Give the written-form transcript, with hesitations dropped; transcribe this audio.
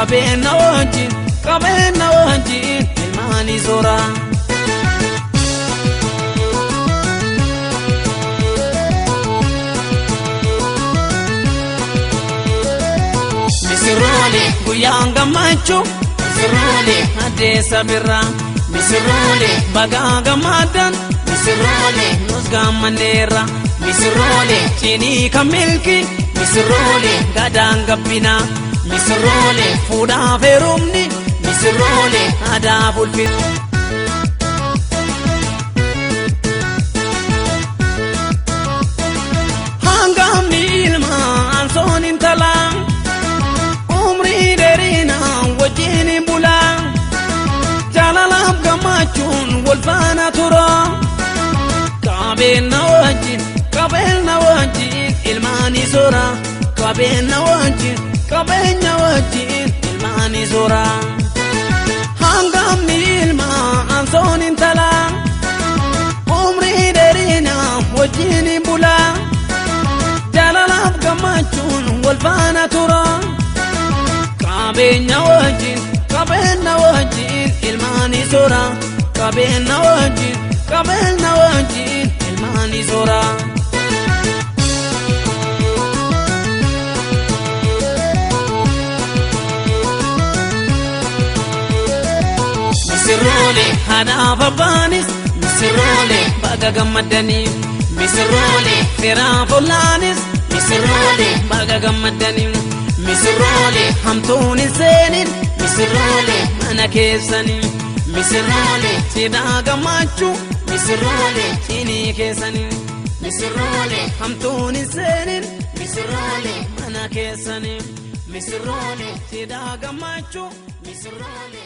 Qabeenya wajjin qabeenya wajjin ilmaanii soora. Misirroole guyyaan gammachuu misirroole addeessa birraa misirroole bagaa gammaddan misirroole nus gammanneerra misirroole cinii kan milki misirroole gadaan gabbinaa misirroole fuudhaaf heerumni misirroole aadaa ulfina. Hangamni ilmaan soon intalaa umrii dheerinaa wajjin bulaa jaalalaaf gammachuun wal faana tura qabeenya wajjin qabeenya wajjin ilmaanii soora qabeenya wajjin qabeenya wajjin ilmaanii soora hangamni ilmaan soon intalaa umrii dheerinaa wajjin bulaa jaalalaaf gammachuun wal faana tura. Qabeenya wajjin qabeenya wajjin ilmaanii soora qabeenya wajjin qabeenya wajjin ilmaanii soora. Misirroole haadhaaf abbaanis misirroole baga gammaddanii misirroole firaaf ollaanis misirroole baga gammaddanii misirroole hamtuun hin seenin misirroole mana keessanii misirroole cidhaa gammachuu misirroole cinii keessanii misirroole hamtuun hin seenin misirroole mana keessanii misirroole cidhaa gammachuu misirroole.